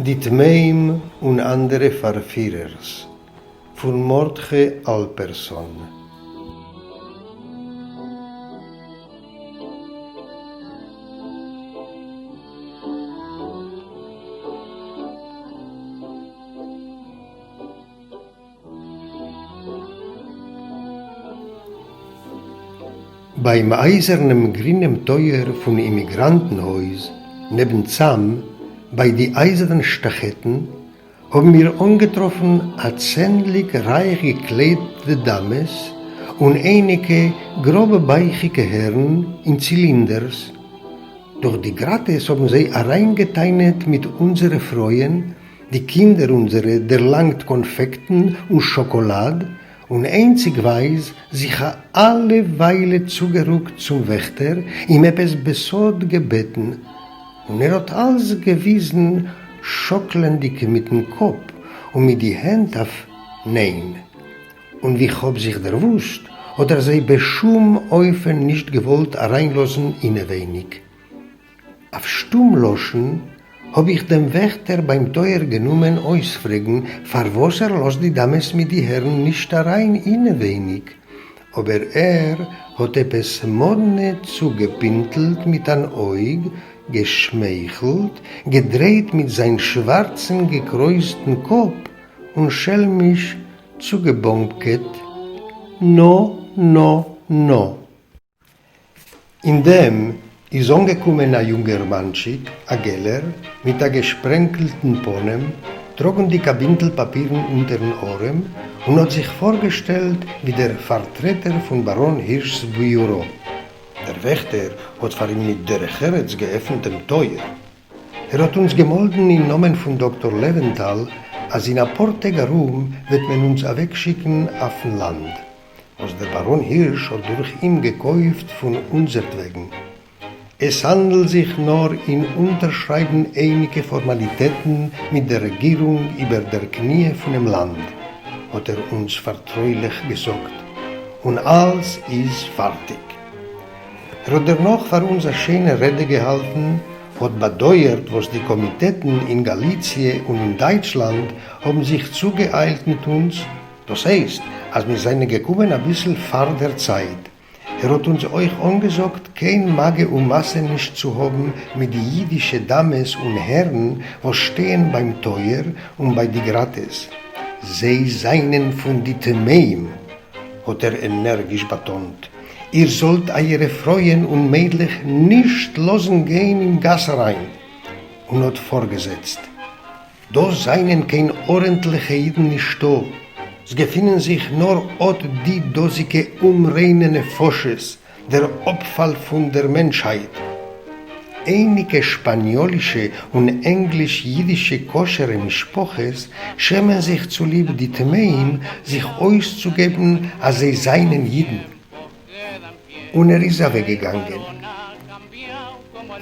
די טמאים און אנדערע פארפירערס, פון מרדכי אלפערסאן. ביים אייזערנעם גרינעם טויער פון אימיגראנטן-הויז נעבן צאם ביי די אייזערנע שטאכעטן האבן מיר אנגעטראפן א צענדליג רייך געקליידטע דאמעס און אייניגע גראבע בייכיגע הערן אין צילינדערס. דורך די גראטעס האבן זיי אריינגע'טענה'ט מיט אונזערע פרויען די קינדער אונזערע דערלאנגט קאנפעקטן און שאקאלאד, און איינציגווייז זיך אלע וויילע צוגערוקט צום וועכטער, אים עפעס בסוד געבעטן, און ער האט אלץ געוויזן שאקלענדיג מיטן קאפ און מיט די הענט אויף ניין. און ווי כ'האב זיך דערוואוסט האט ער זיי בשום אופן נישט געוואלט אריינלאזן אינעווייניג. אויף שטום לשון האב איך דעם וועכטער ביים טויער גענומען אויספרעגן פארוואס ער לאזט די דאמעס מיט די הערן נישט אריין אינעווייניג, אבער ער האט עפעס מאדנע צוגעפינטלט מיט אן אויג, געשמייכלט, געדרייט מיט זיין שווארצן געקרויזטן קאפ און שעלמיש צוגעבאמקעט, נא נא נא. אין דעם איז אנגעקומען א יונגערמאנטשיק, א געלער, מיט א געשפרענקלטן פנים, טראגנדיג א בינטל פאפירן אונטערן ארעם, און האט זיך פארגעשטעלט ווי דער פארטרעטער פון באראן הירש'ס ביורא. דער וועכטער האט פאר אים מיט דרך ארץ געעפנט דעם טויער. ער האט אונז געמאלדן אין נאמען פון דאקטאר לעווענטאל אז אין אפאר טעג ארום וועט מען אונז אוועקשיקן אויפן לאנד. וואס דער באראן הירש האט דורך אים געקויפט פון אונזערטוועגן. עס האנדלט זיך נאר אין אונטערשרייבן אייניגע פארמאליטעטן מיט דער רעגירונג איבער דער קניה פונעם לאנד, האט ער אונז פארטרויליך געזאגט, און אלץ איז פארטיג. ער האט דערנאך פאר אונז א שיינע רעדע געהאלטן, האט באדויערט וואס די קאמיטעטן אין גאליציע און אין דייטשלאנד האבן זיך צוגעאיילט מיט אונז, דאס הייסט אז מיר זענען געקומען אביסל פאר דער צייט. ער האט אונז אויך אנגעזאגט קיין מגע ומשא נישט צו האבן מיט די אידישע דאמעס און הערן וואס שטייען ביים טויער און ביי די גראטעס. זיי זענען פון די טמאים! האט ער ענערגיש באטאנט. איר זאלט אייערע פרויען און מיידלעך נישט לאזן גיין אין גאס אריין! און האט פארגעזעצט. דא זיינען קיין ארענטליכע אידן נישטא, ס'געפינען זיך נאר אט די דאזיגע אומריינע נפשות, דער אפפאל פון דער מענטשהייט. אייניגע שפאניאלישע און ענגליש-אידישע כשר'ע משפחות שעמען זיך צוליב די טמאים זיך אויסצוגעבן אז זיי זיינען אידן. און ער איז אוועקגעגאנגען.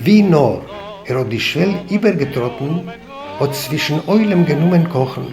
ווי נאר ער האט די שוועל איבערגעטראטן, האט צווישן עולם גענומען קאכן.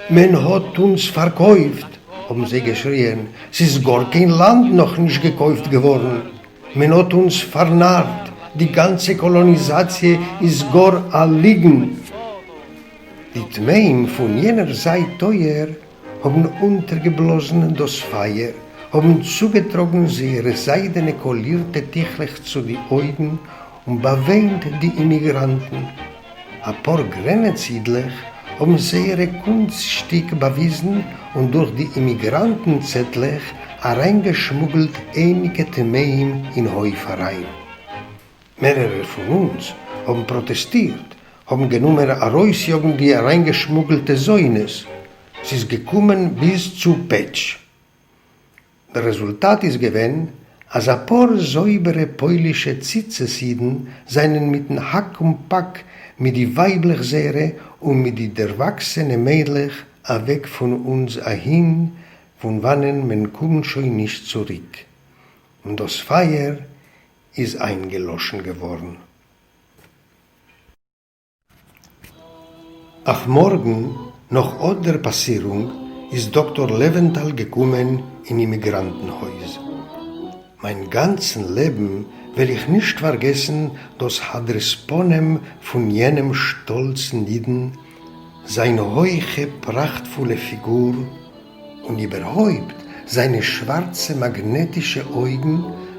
מען האט אונז פארקויפט! האבן זיי געשריען, ס'איז גאר קיין לאנד נאך נישט געקויפט געווארן! מען האט אונז פארנארט! די גאנצע קאלאניזאציע איז גאר א ליגן! די טמאים פון יענער זייט טויער האָבן אונטערגעבלאָזן דאָס פֿײַער, האָבן צוגעטראָגן זייערע זײַדענע קאָלירטע טיכלעך צו די אויגן און באַוויינט די אימיגראַנטן. אַ פּאָר גרענעץ-ייִדלעך האָבן זייערע קונסט-שטיק באַוויזן און דורך די אימיגראַנטן-צעטלעך אַרײַנגעשמוגלט אייניקע טמאים אין הויף אַרײַן. מערערע פון אונז האבן פראטעסטירט, האבן גענומען ארויסיאגן די אריינגעשמוגלטע זונות, ס'איז געקומען ביז צו פעטש. דער רעזולטאט איז געווען אז אפאר זויבערע פוילישע ציצית אידן זענען מיטן האק און פאק מיט די ווייבלעך זייערע און מיט די דערוואקסענע מיידלעך אוועק פון אונז אהין פון וואנען מען קומט שוין נישט צוריק, און דאס פייער איז איינגעלאשן געווארן. אויף מארגן נאך אט דער פאסירונג איז דאקטאר לעווענטאל געקומען אין אימיגראנטן הויז. מיין גאנצן לעבן וועל איך נישט פארגעסן דאס הדרת פנים פון יענעם שטאלצן אידן, זיין הויכע פראכטפולע פיגור, און איבערהויפט זיינע שווארצע מאגנעטישע אויגן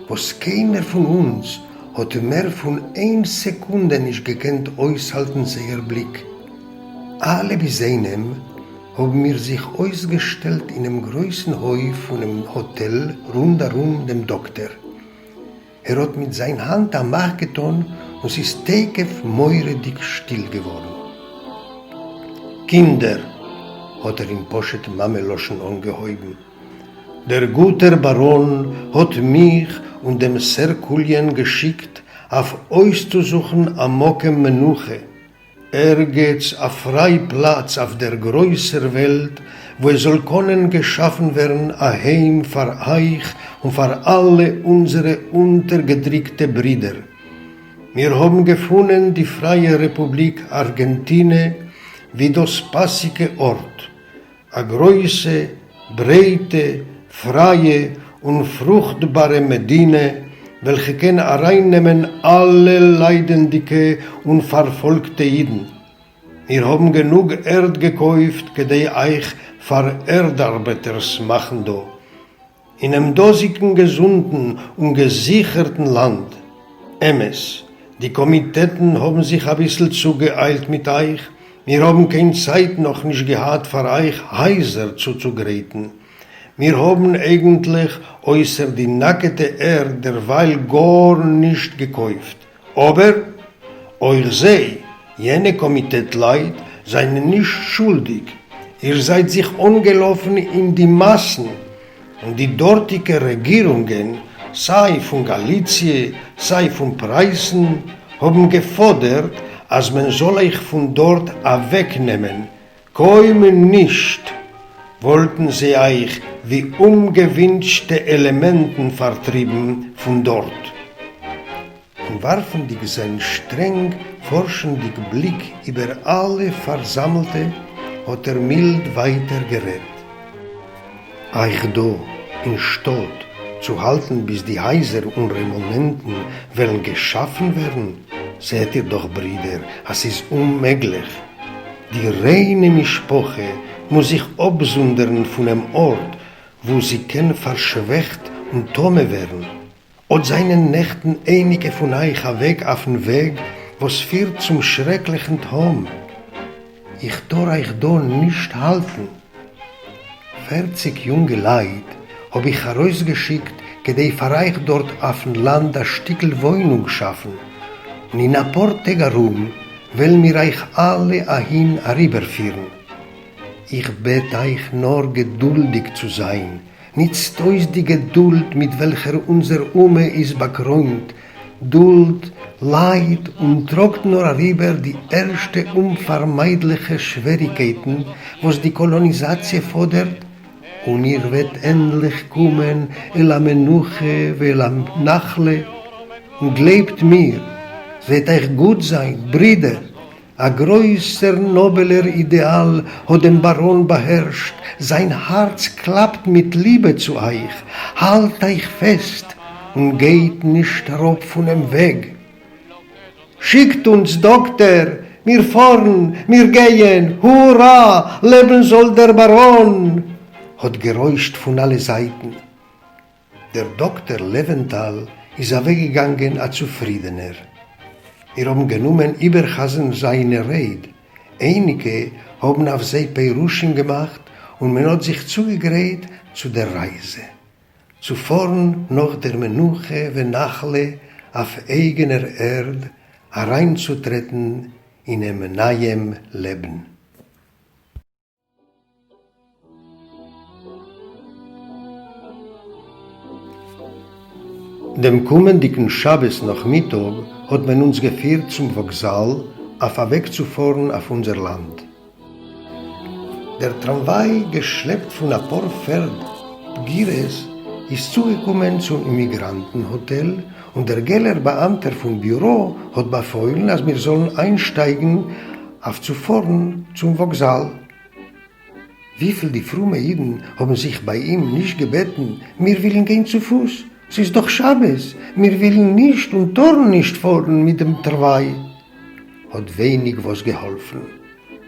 וואס קיינער פון אונז האט מער פון איין סעקונדע נישט געקענט אויסהאלטן זייער בליק. אלע ביז איינעם האבן מיר זיך אויסגעשטעלט אינעם גרויסן הויף פונעם האטעל רונד ארום דעם דאקטער. ער האט מיט זיין האנט א מאך געטאן און ס'איז תיכף מורא'דיג שטיל געווארן. קינדער! האט ער אין פשוט מאמע לשון אנגעהויבן, דער גוטער באראן האט מיך און דעם סערקוליען געשיקט אויף אויסצוזוכן א מקום מנוחה, ערגעץ א פריי פלאץ אויף דער גרויסער וועלט וואו עס זאל קאנען געשאפן ווערן א היים פאר אייך און פאר אלע אונזערע אונטערגעדריקטע ברידער. מיר האבן געפונען די פרייע רעפובליק ארגענטינע ווי דאס פאסיגע ארט, א גרויסע, ברייטע, פרייע און פרוכטבארע מדינה וועלכע קען ארייננעמען אלע ליידענדיגע און פארפאלגטע אידן. מיר האבן גענוג ערד געקויפט כדי אייך פאר ערד-ארבעטערס מאכן דא. אינעם דאָזיקן געזונטן און געזיכערטן לאַנד. אמת, די קאָמיטעטן האָבן זיך אַ ביסל צוגעאיילט מיט אייך, מיר האָבן קיין צייט נאָך נישט געהאַט פאַר אייך הייזער צוצוגרייטן. מיר האָבן אייגנטלעך אויסער די נאַקעטע ערד דערווייל גאָרנישט געקויפט. אבער אויך זיי, יענע קאמיטעט-לייט, זענען נישט שולדיג, איר זייט זיך אנגעלאפן אין די מאסן, און די דארטיגע רעגירונגען, סיי פון גאליציע סיי פון פרייסן, האבן געפאדערט אז מען זאל אייך פון דארט אוועקנעמען, קוים נישט וואלטן זיי אייך ווי אומגעווינטשטע עלעמענטן פארטריבן פון דארט. און ווארפנדיג זיין שטרענג פארשנדיג בליק איבער אלע פארזאמלטע, האט ער מילד ווייטער גערעדט. אייך דא אין שטאט צו האלטן ביז די הייזער און רעמאנענטן וועלן געשאפן ווערן, זעט איר דאך ברידער אז ס'איז אוממעגליך. די ריינע משפחה מוז זיך אפזונדערן פונעם ארט וואו זי קען פארשוועכט און טמא ווערן. אָט זײַנען נעכטן אײניקע פֿון אײַך אַװעק אױפֿן װעג, װאָס פֿירט צום שרעקלעכן תּהום. איך טאָר אײַך דאָ נישט האַלטן. 40 יונגע לײַט האָב איך אַרױסגעשיקט, כּדי פֿאַר אײַך דאָרט אױפֿן לאַנד אַ שטיקל װאױנונג שאַפֿן, און אין אַ פּאָר טעג אַרום װעלן מיר אײַך אַלע אַהין אַריבערפֿירן. איך בעט אײַך נאָר געדולדיק צו זײַן, ניצט אויס די געדולד מיט וועלכער אונזער אומה איז באקרוינט, דולד, ליידט און טראגט נאר אריבער די ערשטע אומפארמיידליכע שוועריקייטן וואס די קאלאניזאציע פאדערט, און איר וועט ענדליך קומען אל המנוחה ואל הנחלה, און גלייבט מיר, ס'וועט אייך גוט זיין, ברידער, אַ גרויסער נאָבעלער אידעאַל האָט דעם באַראָן באַהערשט, זיין האַרץ קלאַפּט מיט ליבע צו אייך, האַלט אייך פעסט און גייט נישט אַראָפּ פונעם וועג. שיקט אונדז, דאָקטער! מיר פאָרן, מיר גייען! הוראַ! לעבן זאָל דער באַראָן! האָט גערוישט פון אַלע זייטן. דער דאָקטער לעווענטאַל איז אַוועקגעגאַנגען אַ צופֿרידענער. מיר האָבן גענומען איבערחזרן זײַנע רייד, אייניקע האָבן אויף זיי פּירושים געמאַכט און מען האָט זיך צוגעגרייט צו דער רייזע, צו פֿאָרן נאָך דער מנוחה ונחלה אויף אייגענער ערד אַרײַנצוטרעטן אינעם נײַעם לעבן. דעם קומענדיגן שבת נאכמיטאג האט מען אונז געפירט צום וואקזאל אויף אוועקצופארן אויף אונזער לאנד. דער טראמוויי, געשלעפט פון א פאר פערד פגירות, איז צוגעקומען צום אימיגראנטן האטעל, און דער געלער באאמטער פון ביורא האט באפוילן אז מיר זאלן איינשטייגן אויף צו פארן צום וואקזאל. וויפיל די פרומע אידן האבן זיך ביי אים נישט געבעטן, מיר ווילן גיין צופוס! ס'איז דאך שבת, מיר ווילן נישט און טארן נישט פארן מיט דעם טראמוויי. האט ווייניג וואס געהאלפן.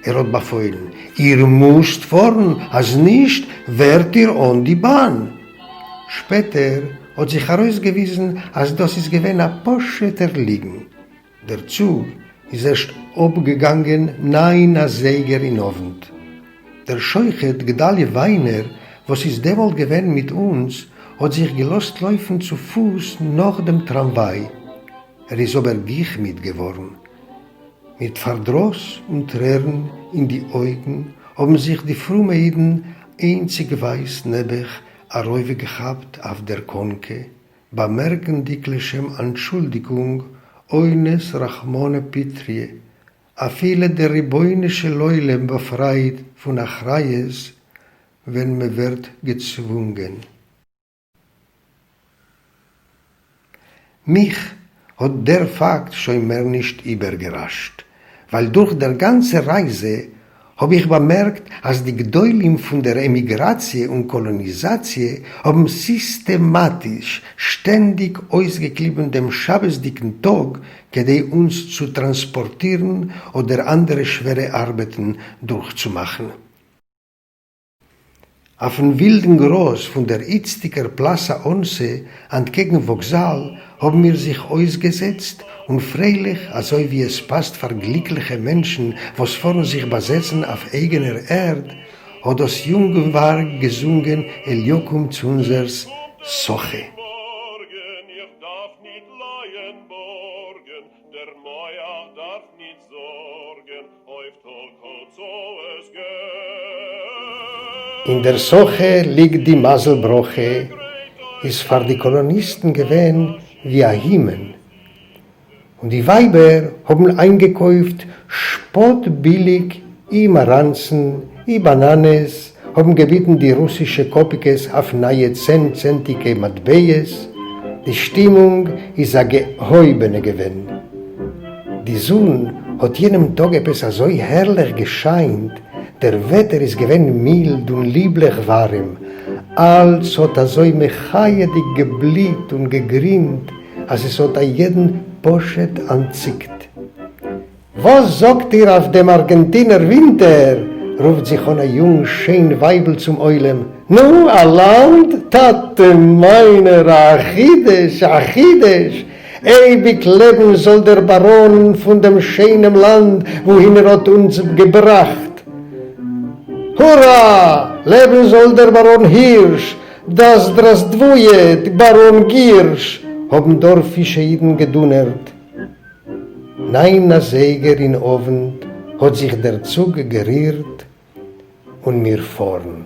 ער האט באפוילן, איר מוזט פארן, אז נישט ווערט איר אן די באן. שפעטער האט זיך ארויסגעוויזן אז דאס איז געווען א פשוט'ער ליגן. דער צוג איז ערשט אפגעגאנגען ניין אזייגער אין אוונט. דער שוחט גדליה וויינער וואס איז דעמאלט געווען מיט אונז האט זיך געלאזט לויפן צו פוס נאך דעם טראמוויי, ער איז אבער גיך מיד געווארן. מיט פארדרוס און טרערן אין די אויגן האבן זיך די פרומע אידן איינציגווייז נעבעך ארויפגעכאפט אויף דער קאנקע, באמערקנדיג לשם אנטשולדיגונג אונס רחמנא פטריה, אפילו דער רבונו של עולם באפרייט פון אחריות ווען מען ווערט געצוואונגען. מיך האט דער פאקט שוין מער נישט איבערגעראשט, ווייל דורך דער גאנצער רייזע האב איך באמערקט אז די גדולים פון דער עמיגראציע און קאלאניזאציע האבן סיסטעמאטיש שטענדיג אויסגעקליבן דעם שבת'דיגן טאג כדי אונז צו טראנספארטירן אדער אנדערע שווערע ארבעטן דורכצומאכן. אויפן ווילדן גראז פון דער איצטיקער פלאסא אנסע אנטקעגן וואקזאל האבן מיר זיך אויסגעזעצט און פרייליך אזוי ווי עס פאסט פאר גליקליכע מענטשן וואס פארן זיך באזעצן אויף אייגענער ערד, האט דאס יונגווארג געזונגען אליקים צונזער'ס סאכע. אין דער סאכע ליגט די מזל ברכה איז פאר די קאלאניסטן געווען ווי א הימען, און די ווייבער האבן איינגעקויפט שפאט ביליג אי מאראנצן אי באנאנעס, האבן געביטן די רוסישע קאפיקעס אויף נייע צען צענטיגע מטבעות, די שטימונג איז א געהויבענע געווען. די זון האט יענעם טאג עפעס אזוי הערליך געשיינט, דער וועטער איז געווען מילד און ליבליך ווארעם, אלץ האט אזוי מחיה'דיג געבליט און געגרינט אז עס האט א יעדן פשוט אנטציקט. וואס זאגט איר אויף דעם ארגענטינער ווינטער? רופט זיך אן א יונג שיין ווייבל צום עולם, נו, א לאנד? טאטע מיינער, א חידוש, א חידוש! אייביג לעבן זאל דער באראן פון דעם שיינעם לאנד וואוהין ער האט אונז געבראכט! הורא! לעבן זאל דער באראן הירש! דא זדראסטוואיעט, באראן גירש! האבן דארפישע אידן געדונערט. ניין אזייגער אין אוונט האט זיך דער צוג גערירט און מיר פארן.